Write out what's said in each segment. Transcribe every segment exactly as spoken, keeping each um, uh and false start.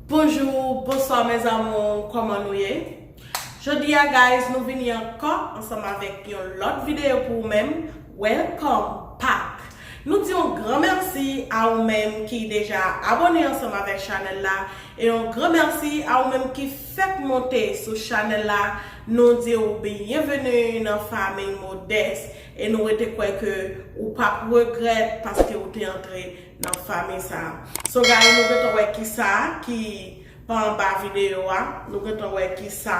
Bonjou, bonswa mes amours, kòman nou ye? Jodi a, guys, nou vini ankò ansanm avèk yon lòt videyo pou ou menm. Welcome back! Nou di yon gran mèsi a ou menm ki deja abòne ansanm avèk chanèl la, e yon gran mèsi a ou menm ki fèk monte sou chanèl la. Nou di ou byenveni nan fanmi modès, e nou rete kwè ke ou p ap regrèt paske ou te antre nan fanmi sa. So, guys, nou gentan wè kisa ki pa anba videyo a. Nou gentan wè kisa,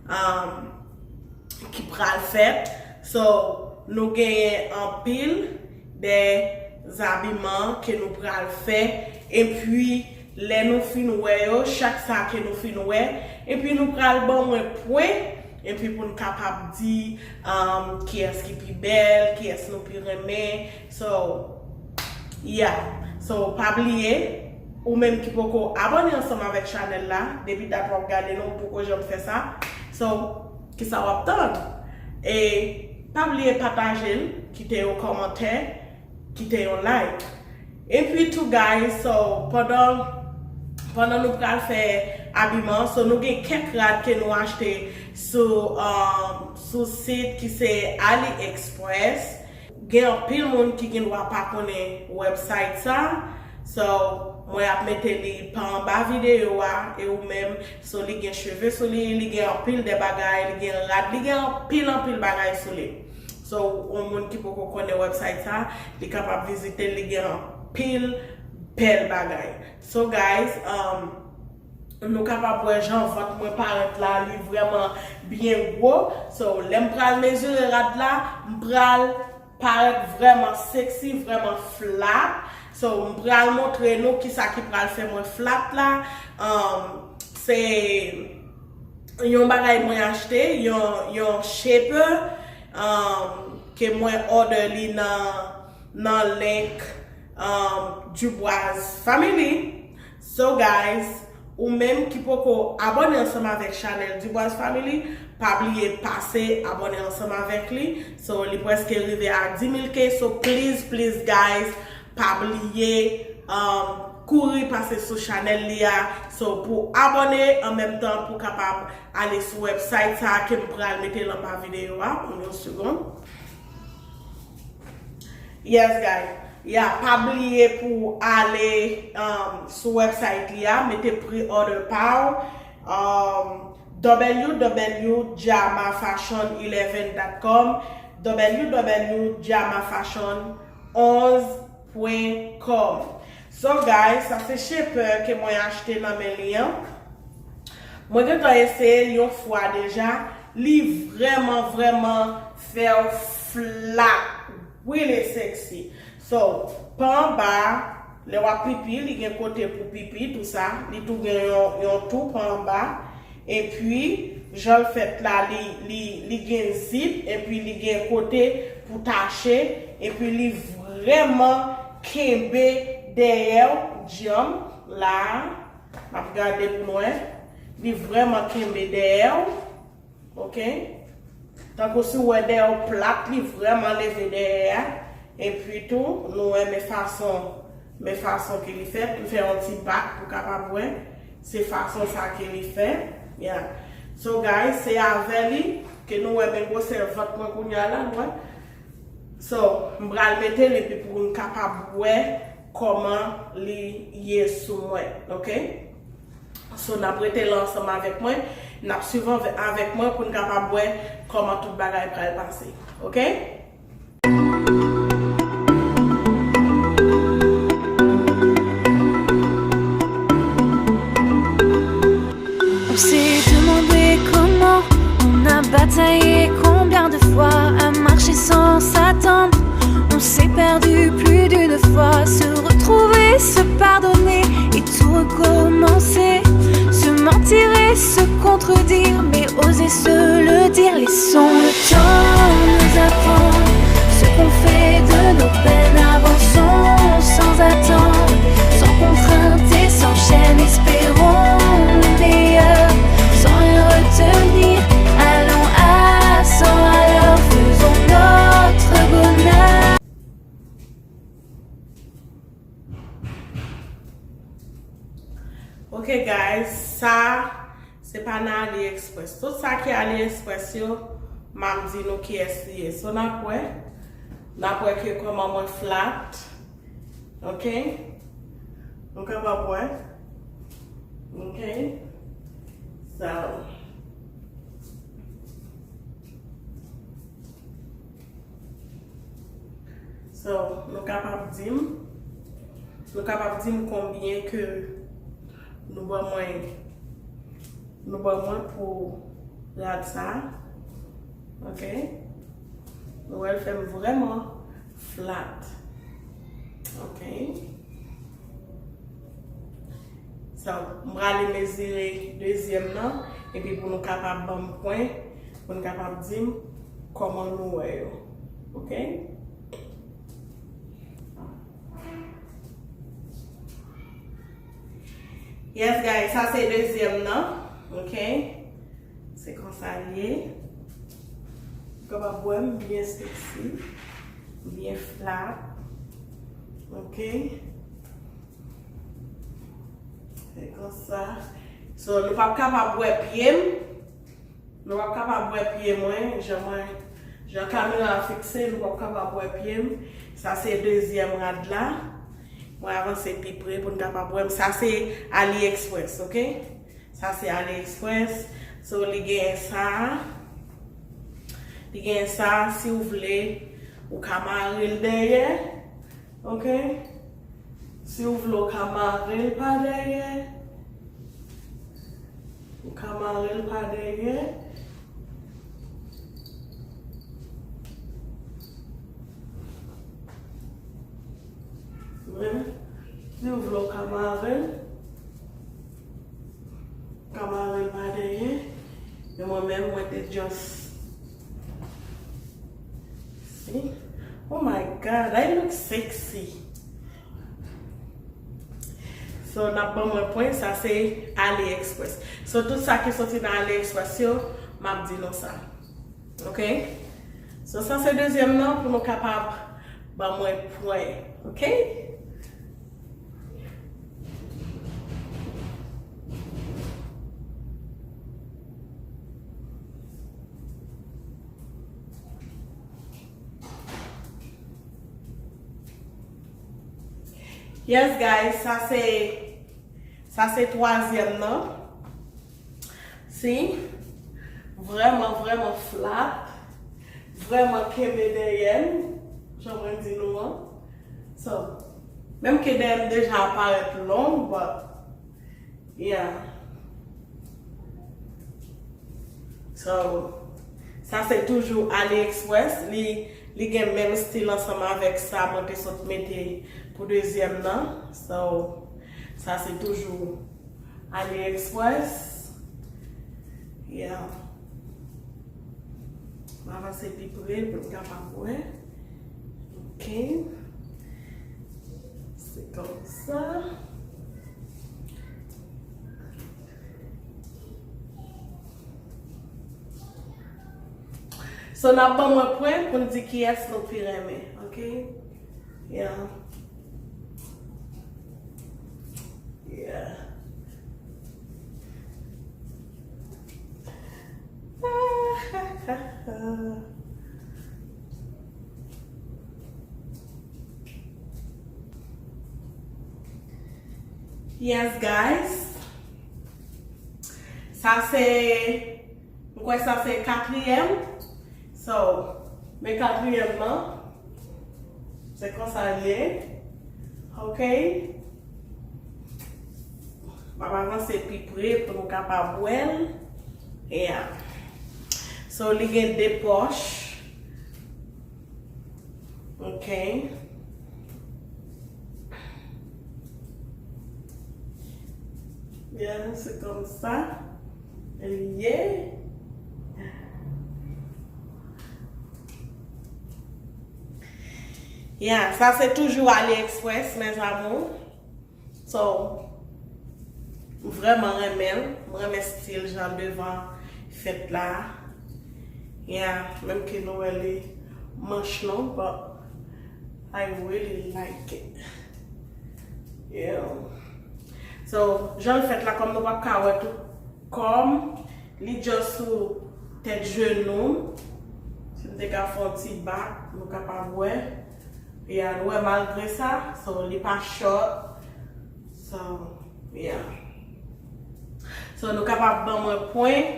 um, ki pral fèt. So, nou genyen anpil de zabiman ke nou pral fè. Epi, lè nou fin wè yo, chak sa ke nou fin wè, epi nou pral ban mwen pwen, epi pou n kapab di, um, kiyès ki pi bèl, kiyès nou pi renmen. So, yeah. So, pa bliye, ou menm ki poko abòne ansanm avèk chanèl la, depi dat w ap gade nou, ou poko janm fè sa. So, kisa w ap tann? E pa bliye pataje l, kite yon kòmantè, kite yon like. Epi tou, guys, so, pandan, pandan nou pral fè abiman, so, nou gen kèk rad ke nou achte sou, um, sou sit ki se AliExpress. Gen anpil moun ki gen dwa pa konnen website sa. So, mwen ap mete li pa anba videyo a, e ou menm, so, li gen cheve sou li, li gen anpil de bagay, li gen rad, li gen anpil, anpil bagay sou li. So, yon moun ki poko konnen website sa, li kapab vizite l, li gen anpil bèl bagay. So, guys, um, nou kapab wè jan vant mwen parèt la, li vrèman byen gwo. So, lè m pral mezire rad la, m pral parèt vrèman sexy, vrèman flat. So, m pral montre nou kisa ki pral fè mwen flat la. Um, se yon bagay mwen achte, yon, yon shaper, um, ke mwen order li nan, nan link, um, Dubois Family. So, guys, ou menm ki poko abòne ansanm avèk chanèl Dubois Family, pa bliye pase abòne ansanm avèk li. So, li prèske rive a dis mil K. So, please, please, guys, pa bliye, um, kouri pase sou chanèl li a. So, pou abòne, an menm tan pou kapab ale sou website sa ke m pral mete l anba videyo a. Yon segonn. Yes, guys. Yeah, pa bliye pou ale, um, sou website li a, mete pre-order pa w, um, w w w jamafashion eleven dot com, w w w jamafashion onze pwen com. So, guys, sa se shaper ke mwen achte nan men li an. Mwen gentan eseye l yon fwa deja. Li vrèman, vrèman fè w flat, really sexy. So, pa anba, lè w ap pipi, li gen kote pou pipi, tou sa. Li tou gen yon, yon tou pa anba. Epi, jan l fèt la, li, li, li gen zip, epi li gen kote pou tache, epi li vrèman kenbe dèyè w djanm la. M ap gade pou nou wè. Li vrèman kenbe dèyè w. Ok? Tankou si w wè dèyè w plat, li vrèman leve dèyè a. Epi tou, nou wè men fason, men fason ke li fèt. M fè yon ti bak pou kapab wè. Se fason sa ke li fè. Yeah. So, guys, se avè li ke nou wè men gwosè vant mwen kounye a la, nou wè. So, m pral mete l epi pou n kapab wè kòman li ye sou mwen, ok? So, n ap rete la ansanm avèk mwen, n ap swiv anvè-, avèk mwen pou n kapab wè kòman tout bagay pral pase, ok? On s'est demandé comment, on a bataillé combien de fois, à marcher sans s'attendre. On s'est perdu plus d'une fois, se retrouver, se pardonner et tout recommencer. Se mentir et se contredire, mais oser se le dire. Laissons le temps nous apprendre ce qu'on fait de nos peines. Avançons sans attendre, sans contrainte et sans chaîne. Espérons le meilleur, sans rien retenir. Allons à cent à l'heure, faisons notre bonheur. Ok guys, sa se pa nan AliExpress. Tout sa ki AliExpress yo, m ap di nou kiyès li ye. So n ap wè, n ap wè ke kòman mwen flat. Ok? Nou kapab wè. Ok? So, So, nou kapab di m, nou kapab di m konbyen ke nou ban mwen, nou ban mwen pou rad sa. Ok? Nou wè l fè m vrèman flat. Ok? So, m prale mezire dezyèm nan, epi pou nou kapab ban m pwen, pou nou kapab di m kòman nou wè yo. Ok? Yes, guys, sa se dezyèm nan. Ok? Se konsa l ye. Ou kapab wè m byen sexy, byen flat. Ok? Se konsa. So, nou p ap kapab wè pye m. Nou p ap kapab wè pye mwen. Jan mwen, jan kamera a fikse, nou p ap kapab wè pye m. Sa se dezyèm rad la. Mwen avanse pi pre pou n kapab wè m. Sa se AliExpress, ok? Sa se AliExpress. So, li genyen sa. Li genyen sa, si w vle, ou ka mare l dèyè. Ok? Si w vle, ou ka mare l pa dèyè. Ou ka mare l pa dèyè. Men, si w vle, ou ka mare l. Ou ka mare l pa dèyè. Men mwen menm, mwen te just. See? Oh my God, I look sexy. So, n ap ban mwen pwen, sa se AliExpress. So, tout sa ki soti nan AliExpress yo, m ap di nou sa. Ok? So, sa se dezyèm nan pou nou kapab ban mwen pwen. Ok? Yes, guys, sa se, sa se twazyèm nan. Si, vrèman, vrèman flat, vrèman kenbe dèyè m, jan mwen di nou an. So, menm ke dèyè m deja parèt long, but, yeah. So, sa se toujou AliExpress, li, li gen menm stil ansanm avèk sa mwen te sot mete pou dezyèm nan. So, sa se toujou AliExpress. Yeah. M avanse pi pre pou n kapab wè. Ok. Se konsa. So, n ap ban mwen pwen pou n di kiyès nou pi renmen, ok? Yeah. Yeah. Yes, guys. Sa se, m kwè sa se katriyèm. So, men katriyèm nan. Se konsa l ye. Ok. M ap avanse pi pre pou nou kapab wè l. Yeah. So, li gen de pòch. Ok. Yeah, se konsa. Li ye. Yeah, sa se toujou AliExpress, mes amours. So, m vrèman renmen l. M renmen stil jan devan fèt la. Yeah, menm ke nou wè li manch long, but I really like it. Yeah. So, jan l fèt la, kòm nou p ap ka wè tout kò m, li just sou tèt jenou m. Si m te ka fè yon ti bak, nou kapab wè. Ya, nou wè malgre sa, so, li pa short. So, yeah. So, nou kapab ban mwen pwen.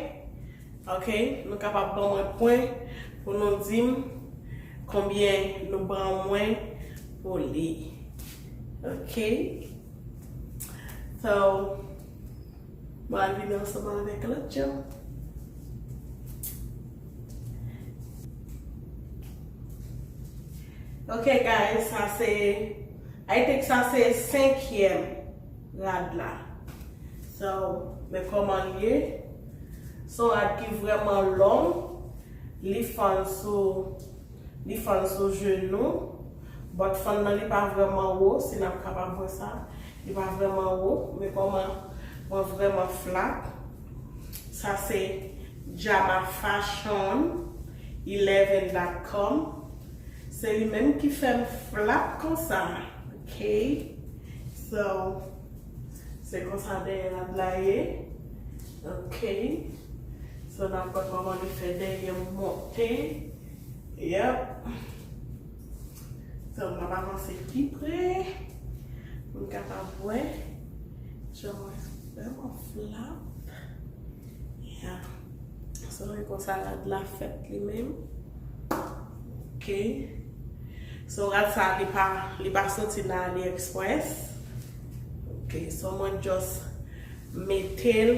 Ok, nou kapab ban mwen pwen pou nou di m konbyen nou ban mwen pou li. Ok. So, mwen al vini ansanm avèk lòt jan. Ok, guys, sa se, I think sa se senkyèm rad la. So, men kòman l ye. Se yon rad ki vrèman long. Li fann sou, li fann sou jenou. But fann nan li pa vrèman wo, si n ap kapab wè sa. Li pa vrèman wo, men kòman mwen vrèman flat. Sa se Jama Fashion eleven dot com. Se li menm ki fè m flat konsa. Ok. So, se konsa dèyè rad la ye. Ok. So, n ap wè kòman li fè dèyè m monte. Yep. So, m ap avanse pi pre pou n kapab wè. Jan mwen vrèman flat. Yeah. So, e konsa rad la fèt li menm. Ok. So, rad sa, li pa, li pa soti nan AliExpress. Ok, so mwen just mete l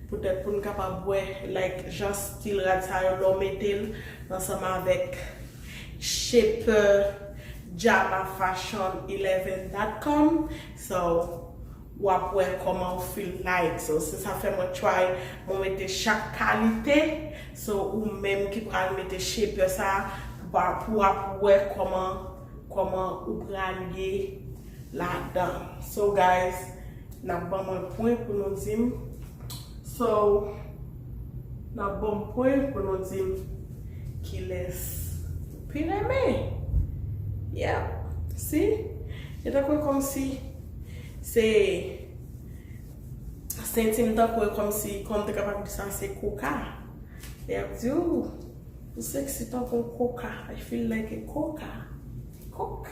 poutèt pou n kapab wè, like, jan stil rad sa yo, lè w mete l ansanm avèk Shaper Jama Fashion eleven dot com. So, w ap wè kòman w feel like. So, se sa fè mwen try, mwen mete chak kalite. So, ou menm ki pral mete Shaper sa, pou, pou w ap wè kòman, kòman ou pral ye ladan. So, guys, n ap ban mwen pwen pou nou di m. So, n ap ban m pwen pou nou di m kilès ou pi renmen. Yeah, si. E tankou kòmsi se senti m tankou e kòmsi, kòm te kapab di sa, se koka. E ap di, "Ooh, ou sexy tankou koka. I feel like a coca." Coke.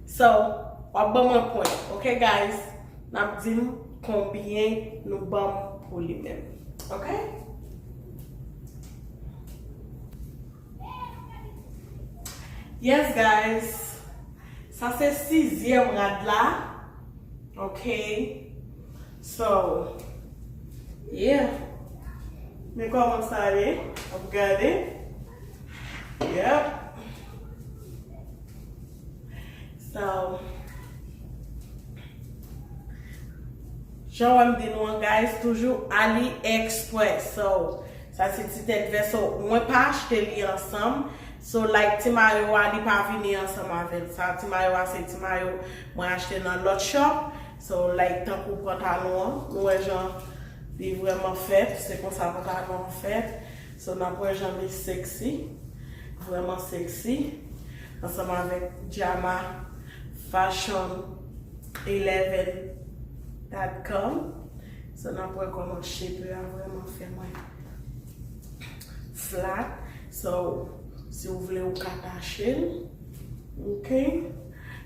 So, w ap ban mwen pwen. Ok, guys? N ap di m konbyen nou ban m pou li menm. Ok? Yes, guys. Sa se sizyèm rad la. Ok. So, yeah. Men kòman sa ye? Ap gade. Yep. So, jan w wè m di nou an, guys, toujou AliExpress. So, sa se ti tèt vès, so, mwen pa achte li ansanm. So, like, ti mayo a, li pa vini ansanm avè l. Sa, ti mayo a, se ti mayo mwen achte nan lòt shop. So, like, tankou pantalon an, nou wè jan li vrèman fèt. Se konsa pantalon an fèt. So, n ap wè jan li sexy. Vrèman sexy. Ansanm avèk Jama Fashion eleven dot com. So, n ap wè kòman shape a vrèman fè mwen flat. So, si w vle, ou ka tache l. Ok?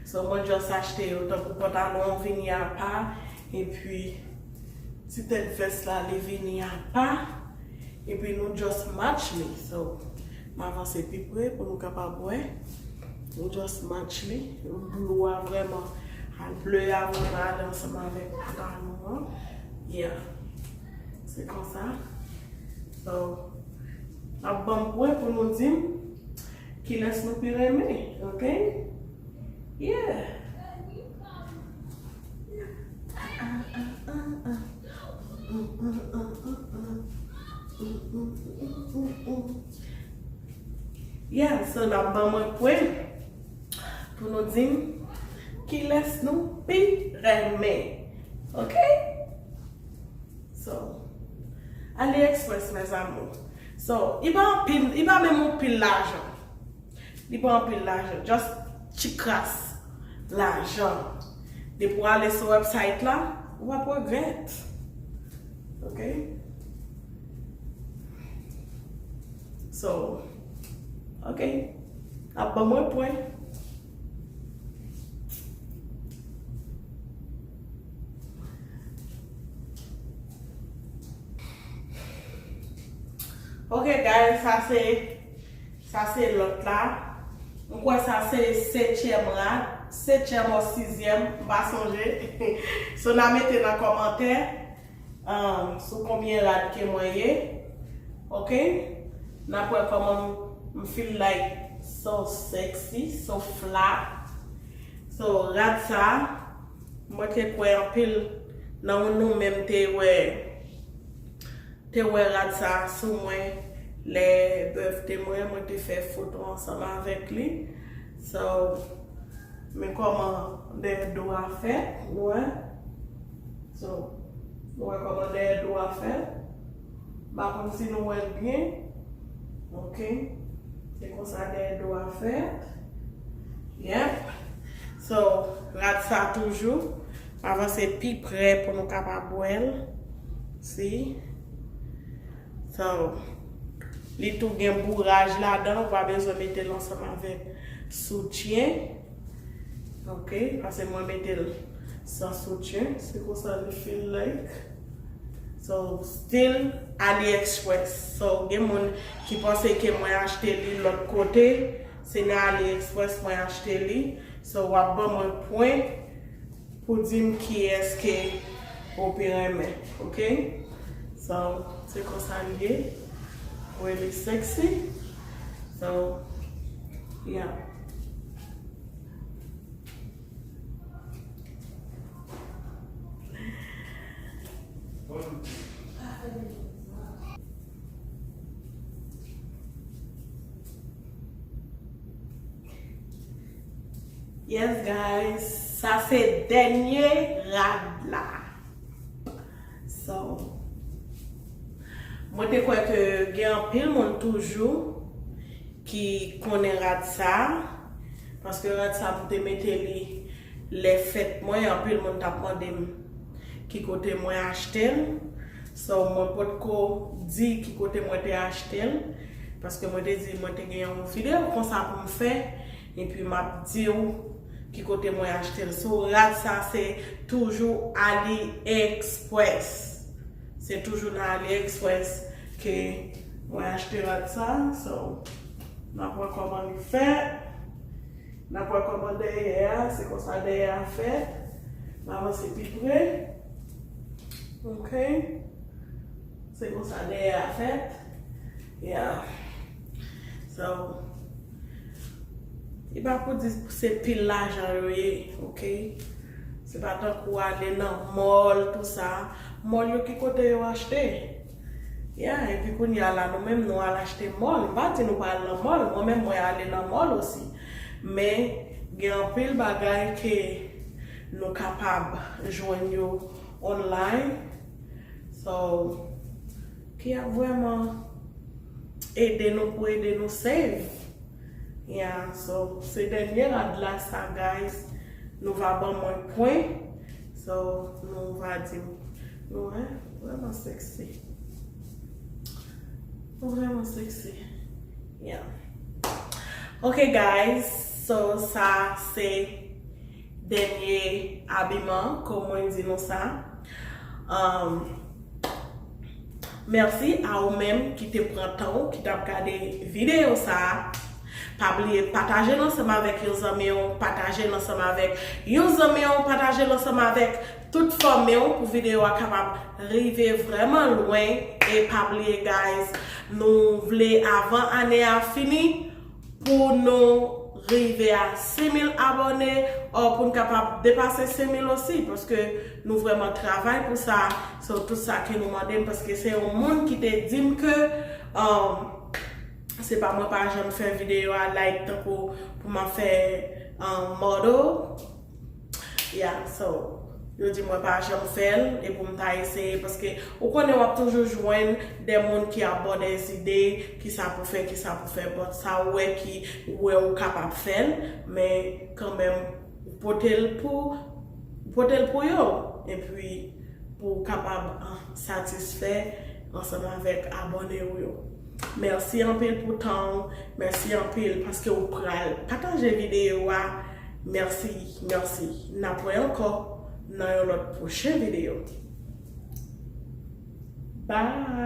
So, mwen just achte yo tankou pantalon an vini apa, epi ti tèt vès la, li vini apa, epi nou just match li. So, m avanse pi pre pou nou kapab wè. Nou just match li. Blue a vrèman, al bleu a vrèman ale ansanm avèk pantalon an. Yeah. Se konsa. So, n ap ban m pwen pou nou di m kilès nou pi renmen, ok? Yeah. Yeah, so n ap ban mwen pwen pou nou di m kilès nou pi renmen. Ok? So, AliExpress, mes amours. So, li pa anpil, li pa menm anpil lajan. Li pa anpil lajan. Just ti kras. lajan. Depi w ale sou website la, ou p ap regrèt. Ok? So, ok. Ap ban mwen pwen. Ok, guys, sa se, sa se lòt la. M kwè sa se setyèm rad, setyèm ou sizyèm, m pa sonje. So, n a mete nan kòmantè, um, sou konbyen rad ke mwen ye. Ok? N ap wè kòman m feel like so sexy, so fly. So, rad sa, mwen te kwè anpil nan nou menm te wè, te wè rad sa sou mwen lè birthday mwen, mwen te fè foto ansanm avèk li. So, men kòman dèyè do a fèt, nou wè. So, nou wè kòman dèyè do a fèt. M pa konn si nou wè l byen. Ok. Se konsa dèyè do a fèt. Yep. So, rad sa toujou. M avanse pi pre pou nou kapab wè l. Si. So, li tou gen bouraj ladan, ou pa bezwen mete l ansanm avèk soutyen. Ok, paske mwen mete l san soutyen. Se konsa li feel like. So, still AliExpress. So, gen moun ki panse ke mwen achte li lòt kote. Se nan AliExpress mwen achte li. So, w ap ban mwen pwen pou di m kiyès ke ou pi renmen, ok? So, se konsa l ye. Really sexy. So, yeah. Yes, guys, sa se dènye rad la. So, mwen te kwè ke gen anpil moun toujou ki konnen rad sa, paske rad sa m te mete li lè fèt mwen, anpil moun t ap mande m ki kote mwen achte l. So, mwen potko di ki kote mwen te achte l, paske mwen te di mwen te gen yon videyo konsa pou m fè, epi m ap di w ki kote mwen achte l. So, rad sa se toujou AliExpress. Se toujou nan AliExpress ke mwen achte rad sa. So, n ap wè kòman li fèt. N ap wè kòman dèyè a, se konsa dèyè a fèt. M avanse pi pre. Ok. Se konsa dèyè a fèt. Yeah. So, e pa pou di se pil lajan yo ye, ok? Se pa tankou ale nan mall, tou sa. Mall yo ki kote yo achte. Yeah, epi kounye a la, nou menm nou al achte mall. M pa di nou pa al nan mall. Mwen menm mwen ale nan mall osi. Men, gen anpil bagay ke nou kapab jwenn yo online. So, ki ap vrèman ede nou pou ede nou save. Yeah, so, se dènye rad la sa, guys. Nou va ban mwen pwen. So, nou va di, nou wè, vrèman sexy. Nou vrèman sexy. Yeah. Ok, guys. So, sa se dènye abiman, kòm mwen di nou sa. Um, mèsi a ou menm ki te pran tan ou, ki t ap gade videyo sa a. Pa bliye pataje l ansanm avèk yon zanmi w, pataje l ansanm avèk yon zanmi w, pataje l ansanm avèk tout fanmi w pou videyo a kapab rive vrèman lwen. E pa bliye, guys, nou vle avan ane a fini, pou nou rive a senk mil abòne, o pou n kapab depase senk mil osi, paske nou vrèman travay pou sa. So, tout sa ke nou mande m, paske se yon moun ki te di m ke, um, se pa mwen pa janm fè videyo a like tankou pou m ap fè, um, model. Yeah, so, yo di mwen pa janm fè l, e pou m ta eseye, paske ou konnen w ap toujou jwenn de moun ki ap ba w de zide, ki sa pou fè, ki sa pou fè, but sa ou wè ki, ou wè ou kapab fè l, men kanmenm, pote l pou pote l pou yo, epi pou w kapab ah, satisfè ansanm avèk abòne w yo. Mèsi anpil pou tan w, mèsi anpil paske w pral pataje videyo a. Mèsi, mèsi. N ap wè ankò nan yon lòt pwochen videyo. Bye!